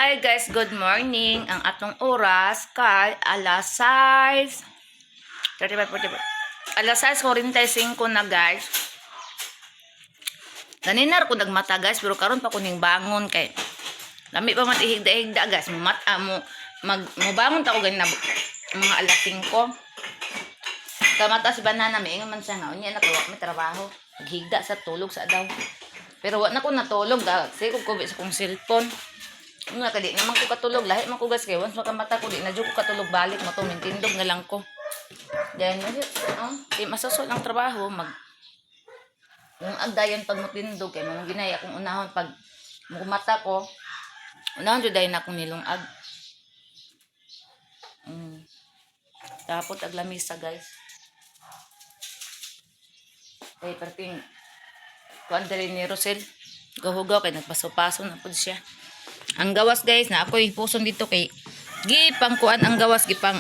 Hi guys, good morning. Ang atong oras kay alas 6. 35, 45. Alas 6:45 na, guys. Ganinar ko nagmata, guys, pero karon pa ko ning bangon kay lami pa man ihigda-higda, guys. Mumata mo mag mubangon ta ko ganina mga alas 5. Kamata si Banana, may ingon man siya nga unya na kay wa may trabaho. Maghigda sa tulog sa daw. Pero wa na ko natulog kasi ko kubi sa kong cellphone. Nga kay di naman ko katulog, lahi man ko, guys, kay once makamata ko, di na jud ko katulog balik mo to, mintindog na lang ko. Then oh, di masasol ang trabaho mag yung agdayon pag mutindog kay mga ginaya akong unahon pag mata ko, unahon jud dayon akong nilungag. Tapos aglamisa, guys. Kay perting kuan diri ni Rosel. Gahugaw kay nagpaso-paso na pud siya. Ang gawas, guys, na ako'y puson dito kay gipang kuan ang gawas, gipang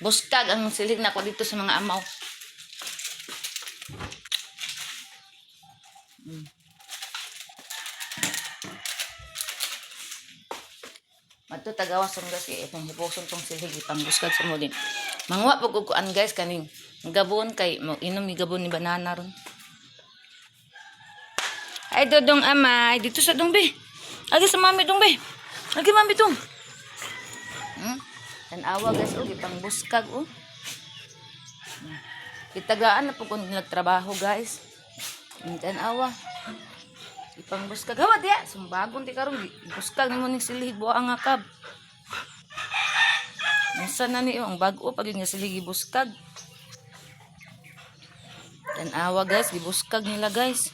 buskag ang silig na ako dito sa mga amaw. Madto tagawas ang gas kay itong hipuson tong silhig ipang buskag sa mo din. Manguha pag kuan, guys, kaning gabon kay mo inom ni gabon ni Banana ron. Ay, Dodong amay, dito sa dong be. Agi sa mami dong be. Agi mami dong. Tanawa, guys, oh, gipang buskag oh. Kitagaan na po kung nagtrabaho, guys. Tanawa. Ipang buskag. Hawa diya, sumbagon ti karon buskag nimo ning silhig buang nga kab. Unsa na ni oh, ang bag-o pag yun nga silhig gibuskag. Tanawa, guys, gibuskag nila, guys.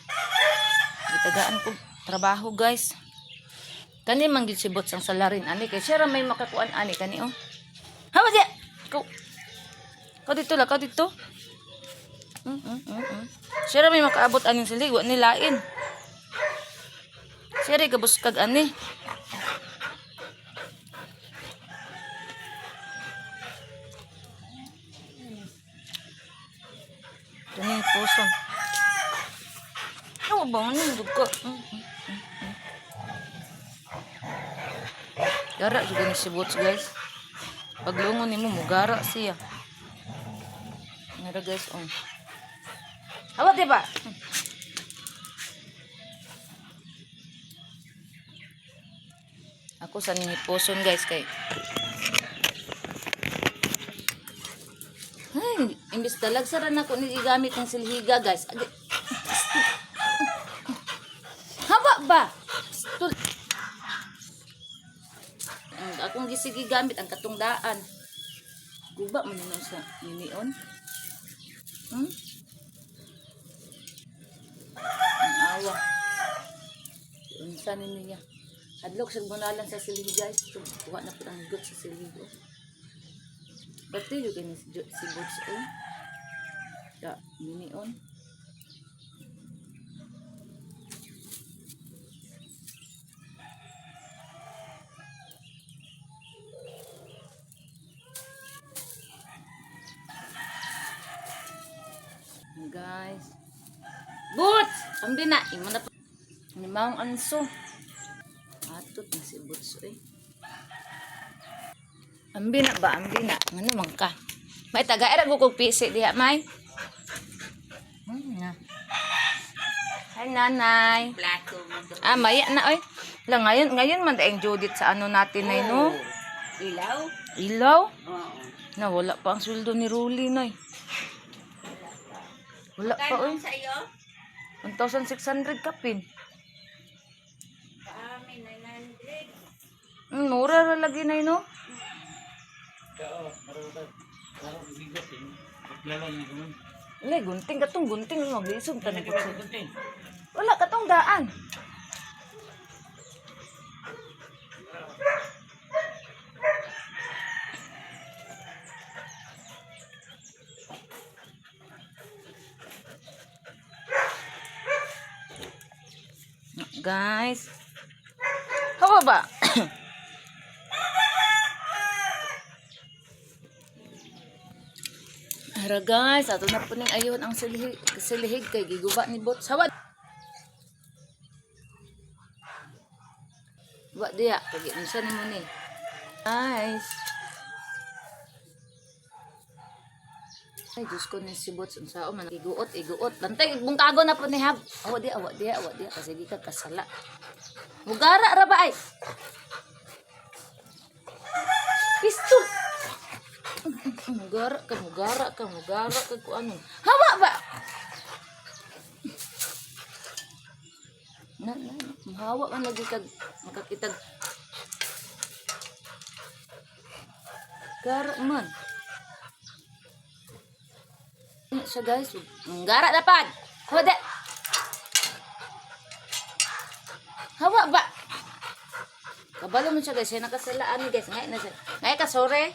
Gitagaan ko trabaho, guys. Kani man gid sibot sang salarin ani kay siya ra may makakuan ani kani oh. Hawa diya. Ko. Ko dito la, ko dito. Siya ra may makaabot aning silhig, wa nilain. Siya ra gabuskag ani. Kani puson. Ano ba ano dugo? Gara juga ni si Boots, guys. Paglungon nimo mugara siya. Ngara, guys, oh. Hawa di ba? Ako sa ninipuson, guys, kay ay, imbis talag sara na ko ni gigamit ng silhiga, guys. Agi. Hawa ba? Tul. Ang akong gisigi gamit ang katungdaan. Guba man nino sa ninion. Ang awa. Unsa ni niya? Hadlok sa bunalan sa silhi, guys. Kuha na po ang higot sa silhi. Oh. Pati yung kini si Boots oh. Ya, ninion. Guys. Boots! Ambi na. Imo na pa. Ni Maong anso. Atot na si Boots eh. Ambi na ba? Ambi na. Ngano man ka? May taga era ko kog pisi diha, may. Na. Hi, nanay. Plato mo doon. Ah, maya na oy. La ngayon, ngayon man daing Judith sa ano natin nay no. Ilaw? Ilaw. Oo. Na wala pa ang sweldo ni Ruli nay. Wala pa oy. Kano sa iyo? 1,600 kapin. Sa amin, 900. Mura ra lagi nay no. Wala, gunting katong gunting maglisod ta ni kutsi. Wala katong daan. Guys. Hawa ba? Ara guys, ato na po ning ayon ang silhig, silhig kay giguba ni Bot. Sawa. Wa diya pag unsa nimo ni? Nice. Ay, Diyos ko ni si Bots, unsa man iguot, iguot. Bantay bungkago na po ni Hab. Awa diya, awa diya, awa diya kasi ka kasala. Mugara ra ba ay? Pistol. Mugara ka, mugara ka, mugara ka kung ano. Hawa ba? Na, na, na. Hawa man lagi kag makakitag. Gara man. Ano siya, guys. Gara dapat. Hawa da. Hawa ba? Kabalo mo siya, guys. Siya nakasalaan ni, guys. Ngay na siya. Ngay ka, sorry.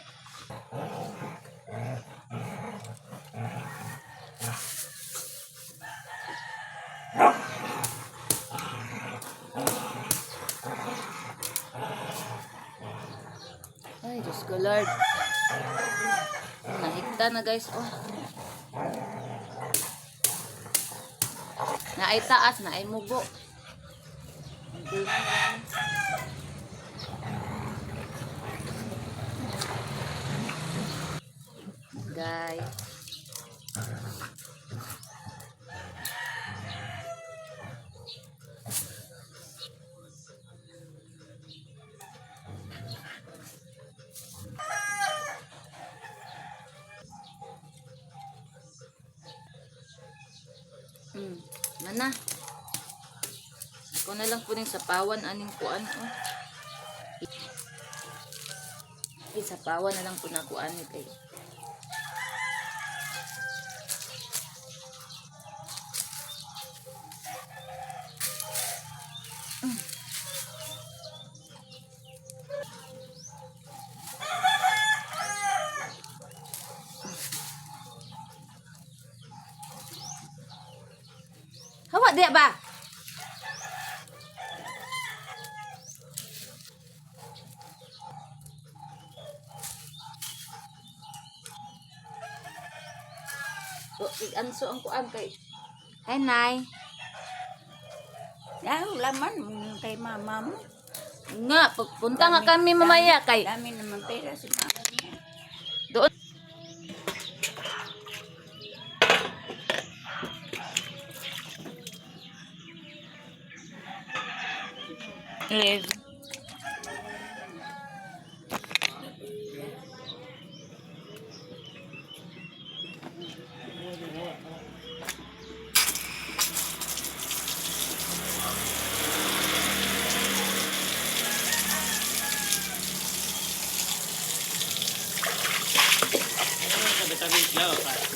Ay, Diyos ko, Lord. Nahigta na, guys. Oh. Naay taas, naay mubo. Guys. Mana. Ako na lang po ning sapawan aning kuan oh. Ay, sapawan na lang po na kuan ni kay. Hawa diya ba? Oh, anso ang kuan kay. Hi, Nay. Daw, laman mo kay mama mo. Nga, punta nga kami mamaya kay Dami naman pera si mama niya. doon. Live.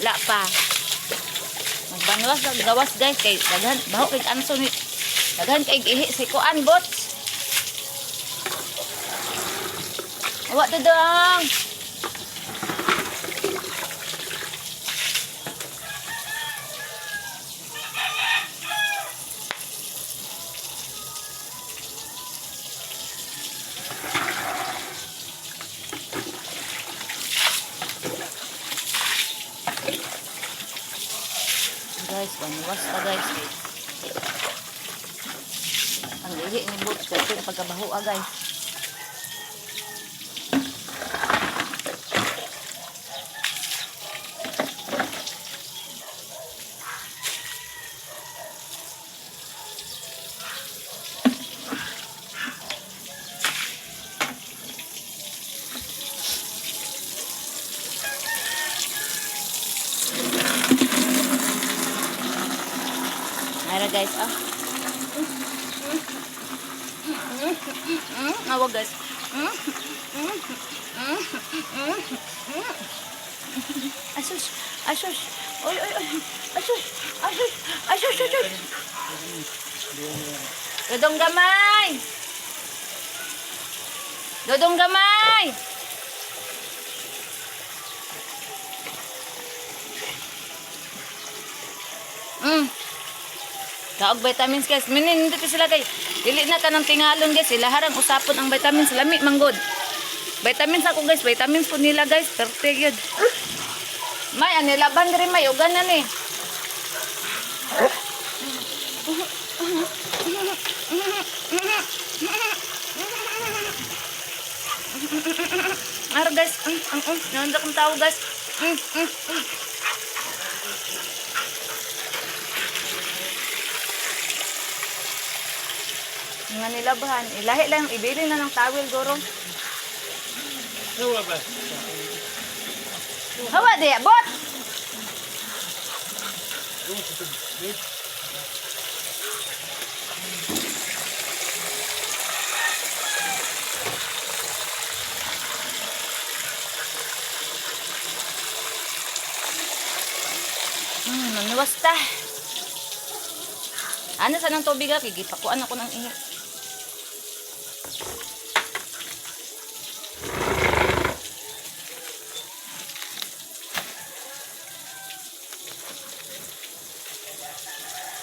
La pa. Magbanwas lang gawas, guys, kay daghan baho kay anso ni daghan kay ihi si kuan bots. Awa to dang. Guys, banwas ta, guys. Ang ihi ni bots kay pagkabaho ah, guys. Nara, guys, ah. Awa, guys. Asus, asus. Oy, oy, oy. Asus, asus, asus, asus. Dodong gamay. Dodong gamay. Kaog vitamins, guys. Minin dito sila kay dili na kanang tingalon, guys. Sila harang usapon ang vitamins lami manggod. Vitamins ako, guys, vitamins po nila, guys. Perte gyud. May ani laban diri may ugan na ni. Ara guys, Nandiyan akong tao, guys. Nga nilabahan. Ilahi lang, ibili na ng tawel, guro. Hawa ba? Hawa di, bot! Naniwas ta. Ano sa nang tubig ha? Gigipakuan ako ng ihi.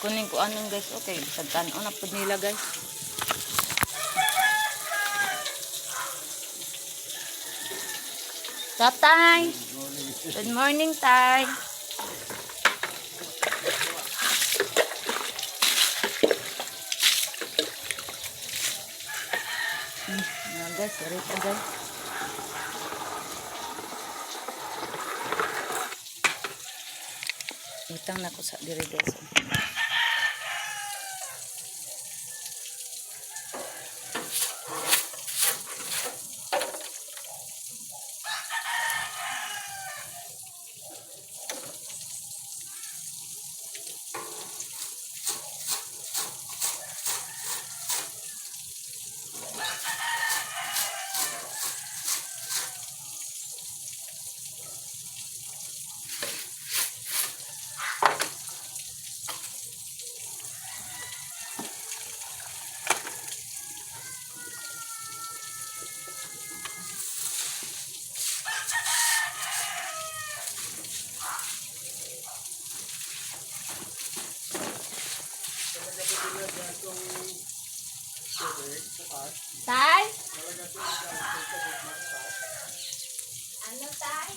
Kunin ko anong, guys. Okay, bisag tan-on na pud nila, guys. Tatay. Good morning, Tay. Guys, sorry pa, guys. Utang na ko sa diri, guys. Oh. Tay? Ano, Tay?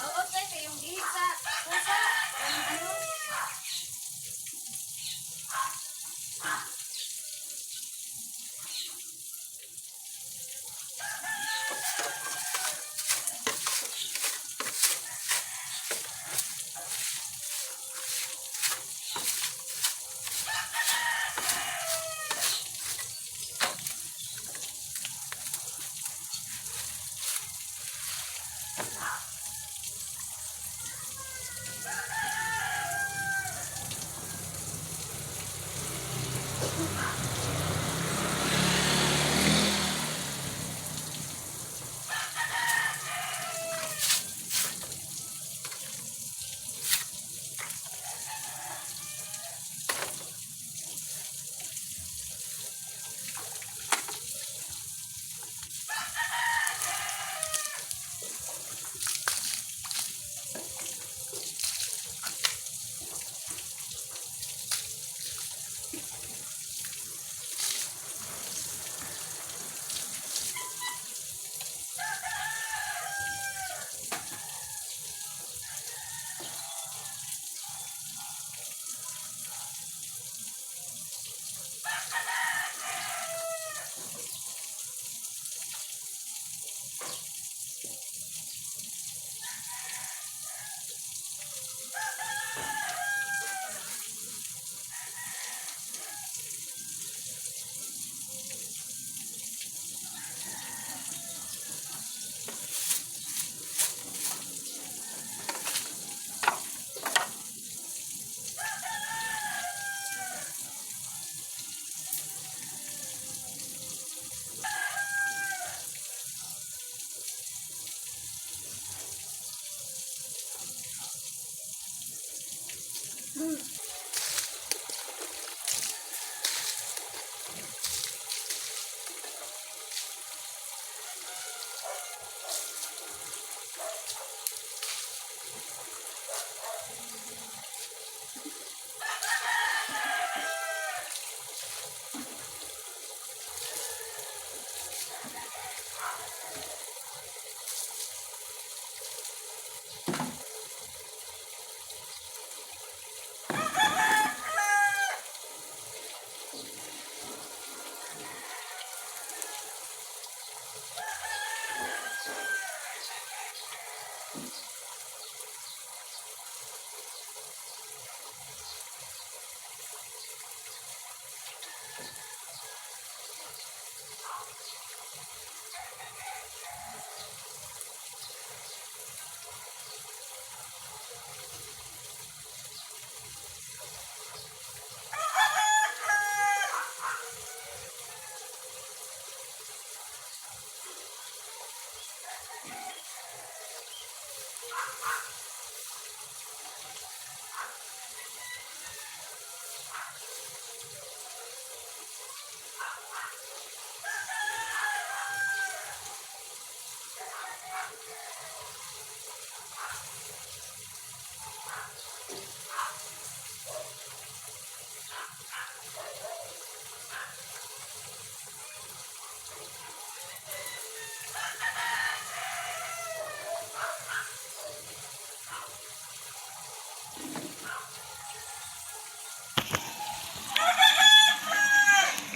Oo, Tay. Kayong gihi sa pusa. Ang ano?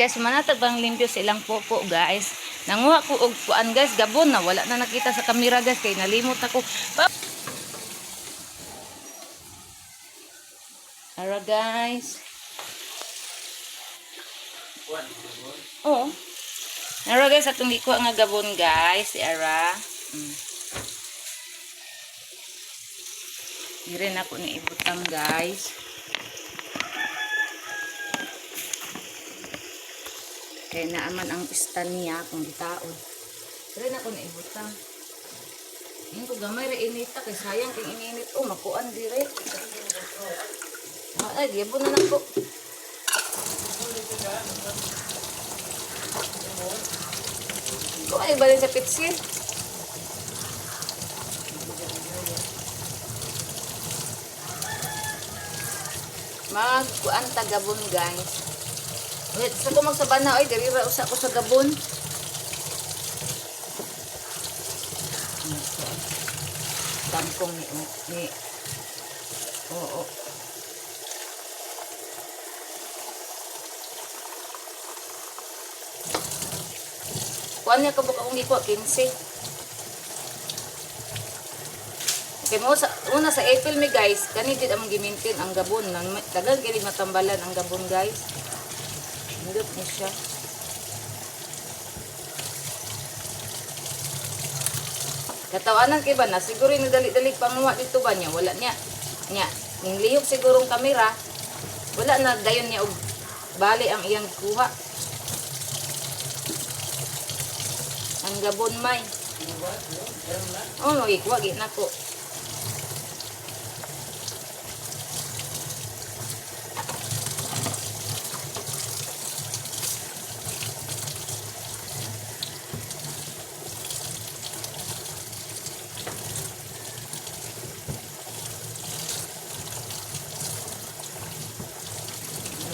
Guys, manatag bang limpyo sa ilang popo, guys. Nanguha ko og kuan, guys, gabon na wala na nakita sa kamera, guys, kay nalimot ako. Ara, guys. Oo. Ara, guys, atong gikuha nga gabon, guys, si Ara. Dire na ko ni ibutang, guys. Kaya naaman ang stand niya kung gitaod. Dire na ko ni ibutang. Yung ko gamay ra inita kay sayang kay ininit, oh makuan dire. Ah, ay, giyabon na nako. Ko ay balik sa pitsil. Magkuan ta gabon, guys. Wait, sa ko magsabana oy, diri ra usa ko sa gabon. Kangkong ni ni Oo. Kuan niya kabuk akong gikuha 15. Okay mo sa una sa April mi, guys, kani jud among gi-maintain ang gabon nang dagan kini matambalan ang gabon, guys. Hindot ni siya. Katawanan kay ba na siguro yung dali-dali panguha dito ba niya wala niya. Niya ning lihok sigurong kamera wala na dayon niya og bali ang iyang kuha. Ang gabon may. Oh, magikuha gi nako.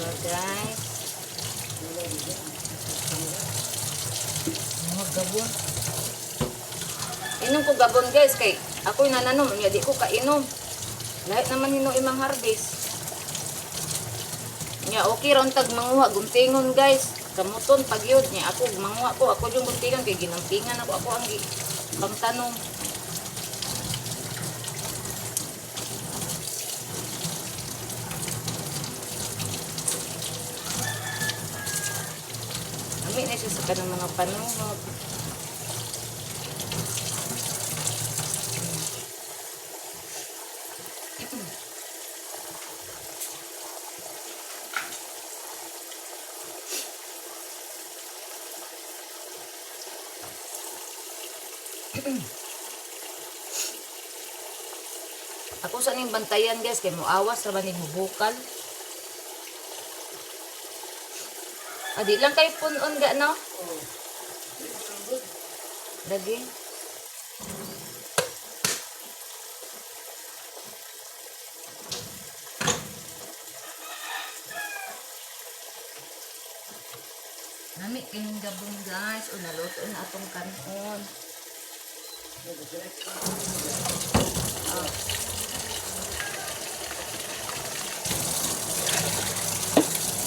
Hello, guys. Mga gabon. Inom ko gabon, guys, kay ako'y nananom niya di ko kainom. Lahat naman hino imang harvest. Nya okay ra tag manguha guntingon, guys. Kamuton pagyud niya ako manguha ko ako yung guntingan kay ginampingan ako ako ang pangtanom. Ami na siya sa kanang mga panuhot. Ako sa ning bantayan, guys, kay moawas ra ba ning mubukal. Adi lang kay punon ga no? Lagi. Nami kining gabon, guys, o naluto na atong kanon.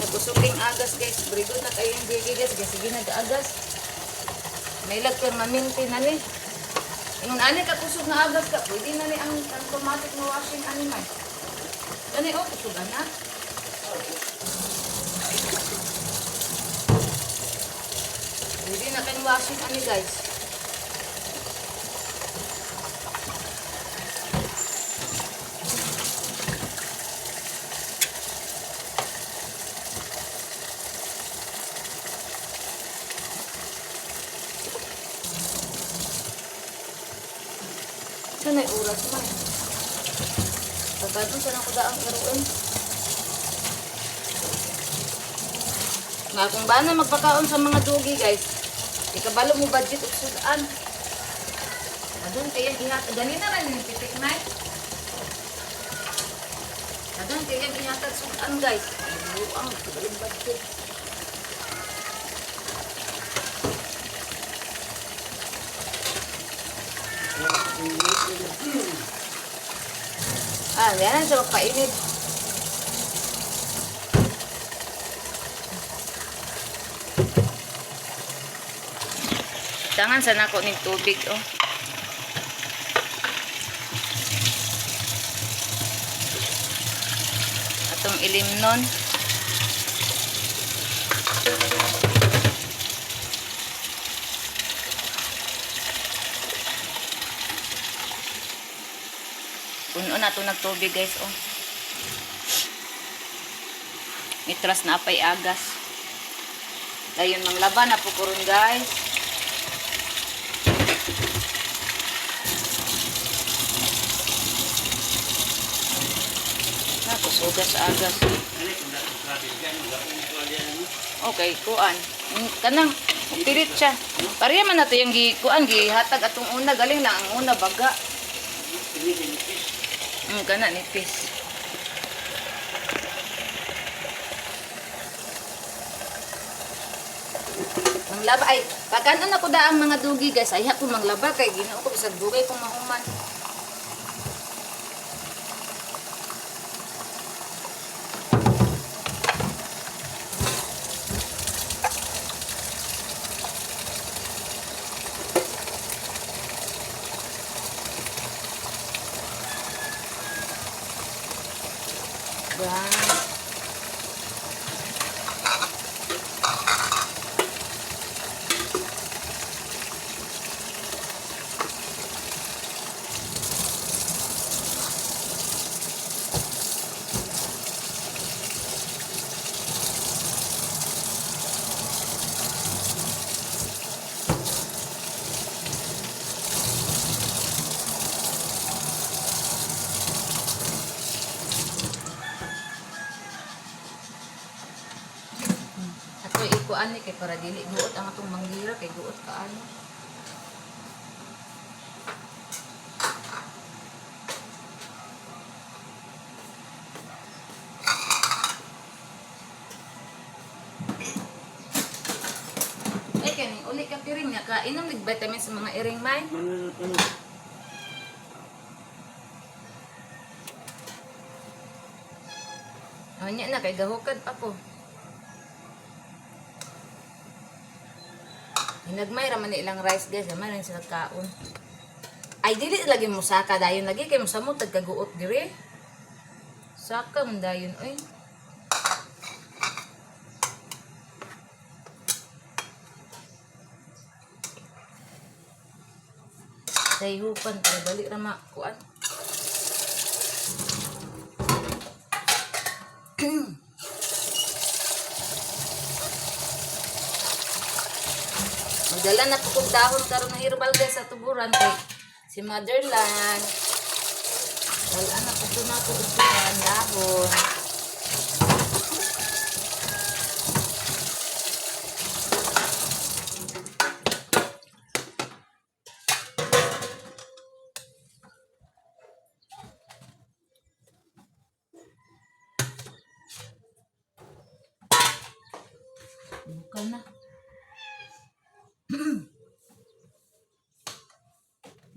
Nagkusuking agas, guys. Very good na kayo yung gigi, guys. Guys, sige nag-agas. May lag pero maminti na ni. Ingon ani ka kusog na agas ka. Pwede na ni ang automatic na washing ani man. Ani oh, kusog na. Pwede na kayong washing ani, guys. Saan ay oras man? Pagkadun saan ako daang iruin? Nga kung ba na magpakaon sa mga dugi, guys. Ikabalo mo budget og sudan. Adun kaya ihatag ganina ra ni pitik na. Adun kaya ihatag sudan, guys. Ay, ang kabalong budget. Ah, yan ang siya magpainit. Butangan sa nako ning tubig oh. Atong ilimnon. Puno na to nagtubig, guys, oh. Mitras na apay agas. Dayon manglaba na po karon, guys. Nakusugas agas. Ano kung dapat grabe ka, ano? Okay, kuan. Kanang pilit siya. Pareha man nato yung gi kuan gihatag atong una, galing lang ang una baga. Pinipinipis. Kana nipis. Manglaba ay pagkanon ako da ang mga dugi, guys, ay ko manglaba kay Ginoo ko bisag dugay kong mahuman. Guys. Ato ikuan ni kay para dili guot ang atong manggira kay guot kaano. Ay kaning uli ka piring nga ka inom nig vitamins sa mga iring may. Ano, ano? Unya na kay gahukad pa ko. Hinagmay ra man ni ilang rice, guys, gamay lang sila kaon. Ay dili lagi mo saka dayon lagi kay mosamot tag kaguot dire. Saka man dayon oy. Sayhupan para dali ra ma kuan. Magdala na po kong dahon karon ng herbal, guys, sa tuburan kay si Motherland. Wala na po na po kuan dahon. Buka na.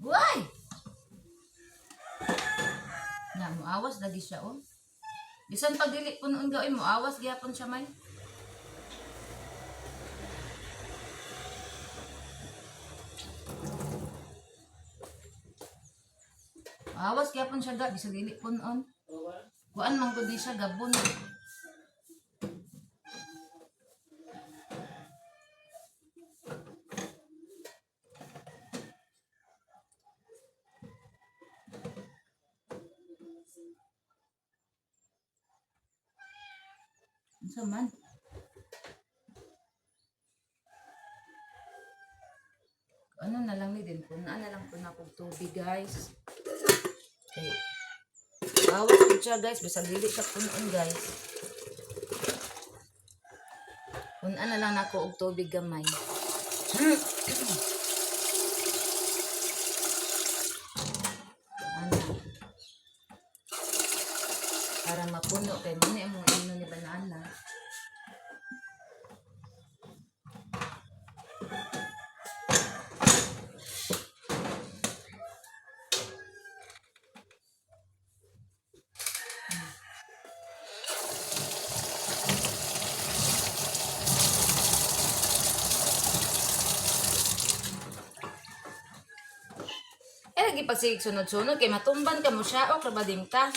Buhay! Na, muawas lagi siya, oh. Bisan pag dili po noon gawin, muawas gihapon siya may. Muawas gihapon siya ga, bisan dili po noon. Kuan man gud ni siya gabon. Unsa man? Ano na lang ni din po, na lang po na akong tubig, guys. Okay. Bawas po siya, guys, bisag dili siya punon, guys. Punan na lang nako og tubig gamay. Ana. Para mapuno kay mo ni among ino ni banana. lagi pagsigig sunod-sunod kay matumban ka mo siya o krabadim ka.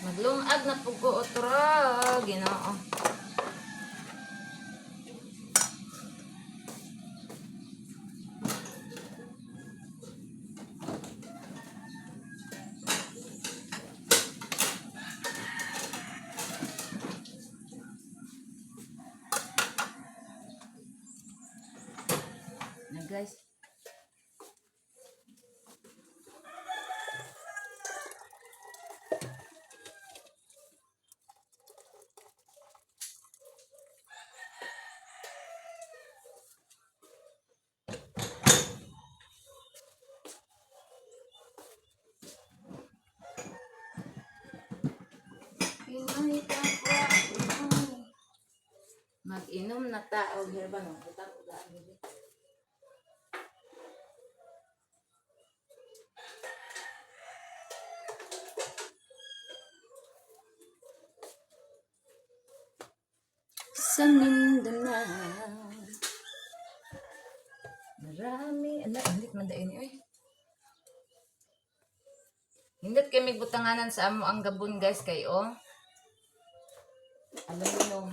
Maglungag na pug ko otro, Ginoo. Na guys. Mag-inom na tao, herba no. Butang ko daan, bebe. Sa Mindanao. Marami. Ala, hindi man daini oy. Hindot kami butanganan sa amo ang gabon guys kay oh. Aluminum.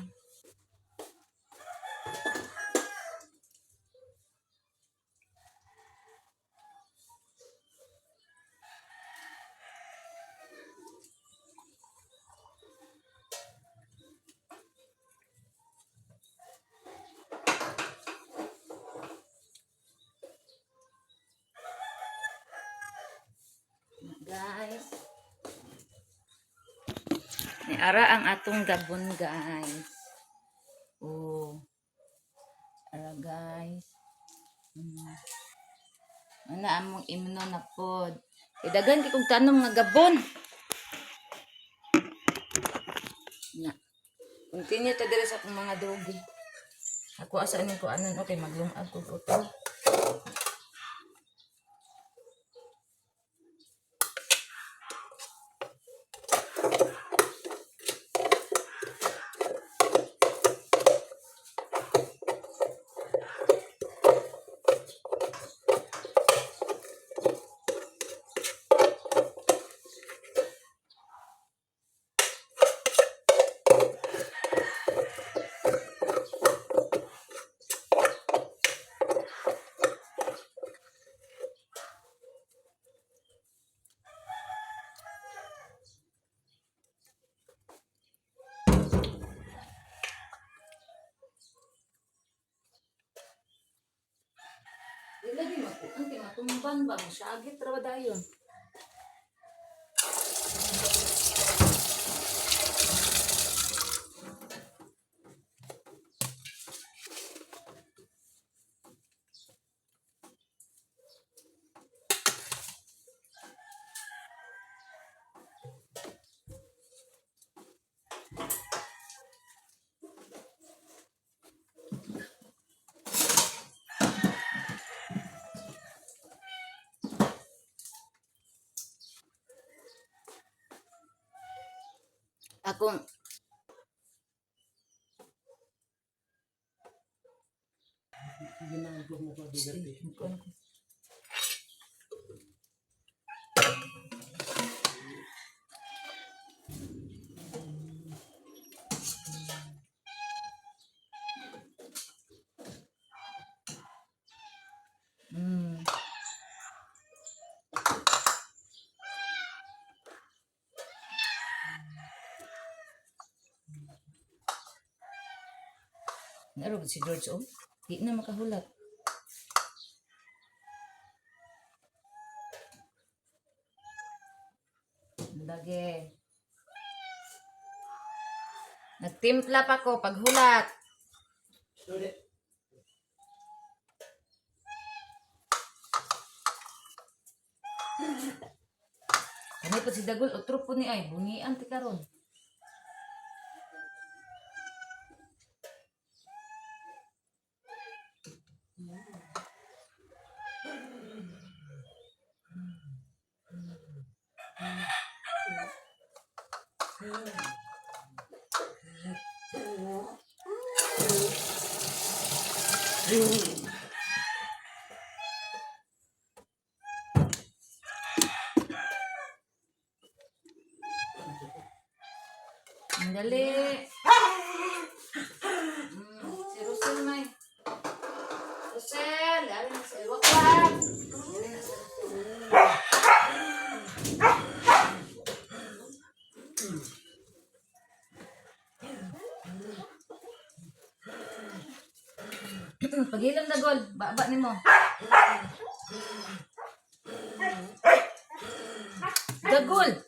Guys. Ni ara ang atong gabon guys. Oh. Ara guys. Ana among imno na pod. Kay daghan kay kog tanom nga gabon. Na. Continue ta diri sa akong mga drogi. Ako asa ning ko anon okay maglungag ko to. Di lagi makuan kay matumban ba mo syagit ra ba dayon. Akong Ginagawa mo pa bigat eh. Naro si George oh. Di na makahulat. Lagi. Nagtimpla pa ko paghulat. Sorry. Kani po si Dagol otro po ni ay bungian ti karon. Ang dali. Si Rosel may. Rosel, ari na sa iwakwak. Dali na si Rosel. Paghilam na gol, baba nimo. Dagol.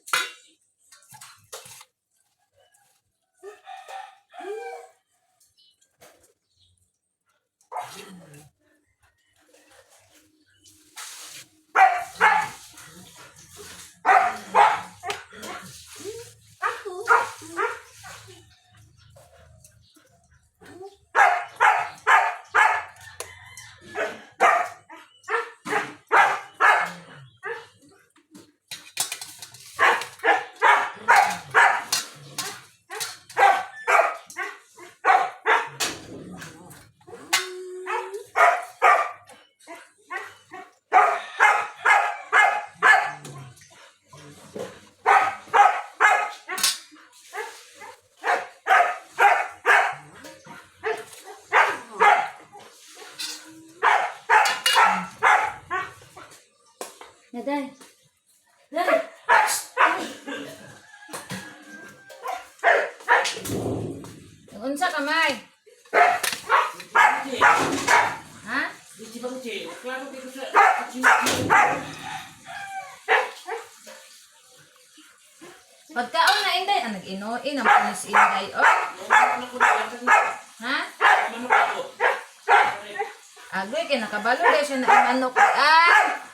Naday. Naday. Unsa ka may? Ha? Di ba kasi? Klaro dito sa... Pagkaon na Inday, ah, nag-inuin ang punis Inday. Oh. Ha? Manok ako. Agoy kay nakabalo dahil siya na ang manok. Ah!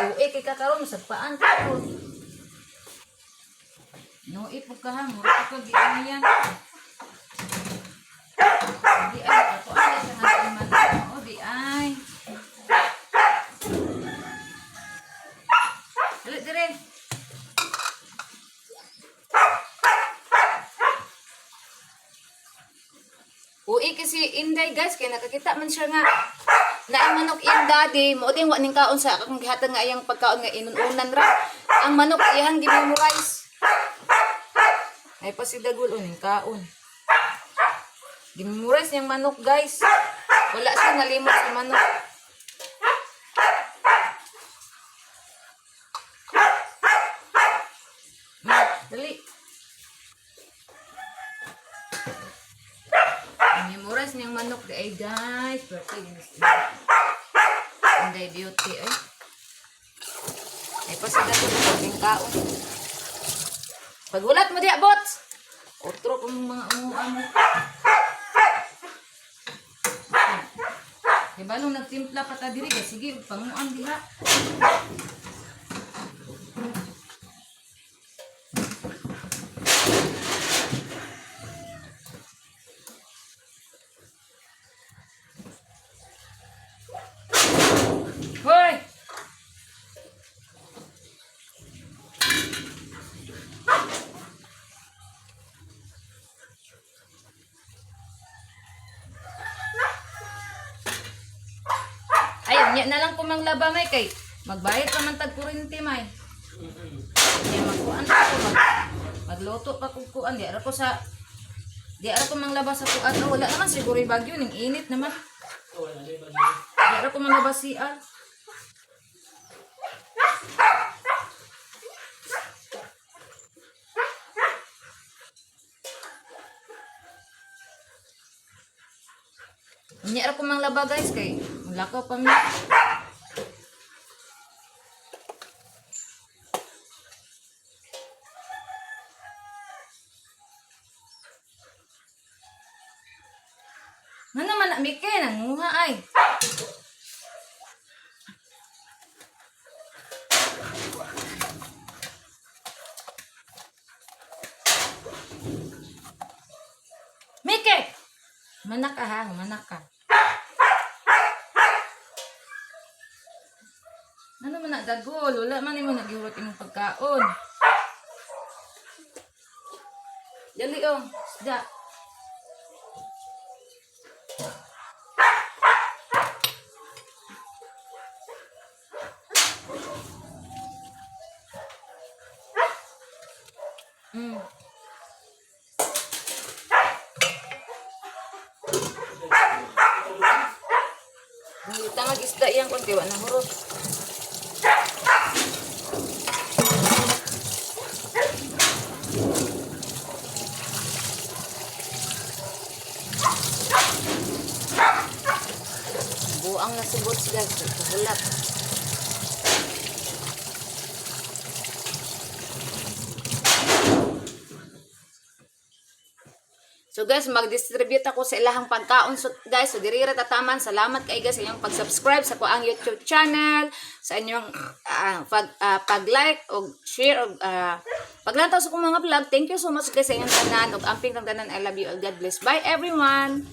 Uwi kay kakaroon sa paan ka ko. Noi po ka ha, mura ka di ano yan. Di ay, ako ay sa nga ang manok. Oo, di ay. Dali, dire. Uwi kasi Inday guys, kaya nakakita man siya nga na ang manok iyang daddy, mo din wa ning kaon sa akong gihatag nga iyang pagkaon nga inununan ra. Ang manok iyang gimemorize. Ay pa si Dagul uning kaon. Gimemorize niyang manok guys. Wala siya nalimot sa manok. Ma, dali. Memorize niyang manok di ay guys. Perfect. Inday beauty ay. Ay pa sila ko ng kaon. Pagulat mo diya, bots! Otro kung mga umuan mo. Di ba nung nagtimpla pa ta diri kay sige panguan diha. Hoy! Ayun, nya na lang ko manglaba may kay magbayad pa man tag kuryente may. Nya magkuan pa ko magluto pa kog kuan di ara ko sa di ara ko manglaba sa kuan. Oh, wala naman siguro yung bagyo ning init naman. Wala, di ba? Di ara ko manglaba CR. Unya ra ko manglaba, guys, kay mulakaw pa mi. Nga naman na, Mike, nanguha ay. Mike! Manak ka ha, manak ka. Ano man na dagol, wala man nimo nagihurat imong pagkaon. Dali oh, isda. Tangag isda yang konti wa na hurot. Buang na subot sila kahulat. So guys, mag-distribute ako sa ilahang pagkaon. So guys, so diri ra tataman. Salamat kay guys sa inyong pag-subscribe sa kuang YouTube channel, sa inyong pag-like og share og paglantaw sa akong mga vlog. Thank you so much guys sa inyong tanan ug amping kang tanan. I love you all. God bless. Bye everyone.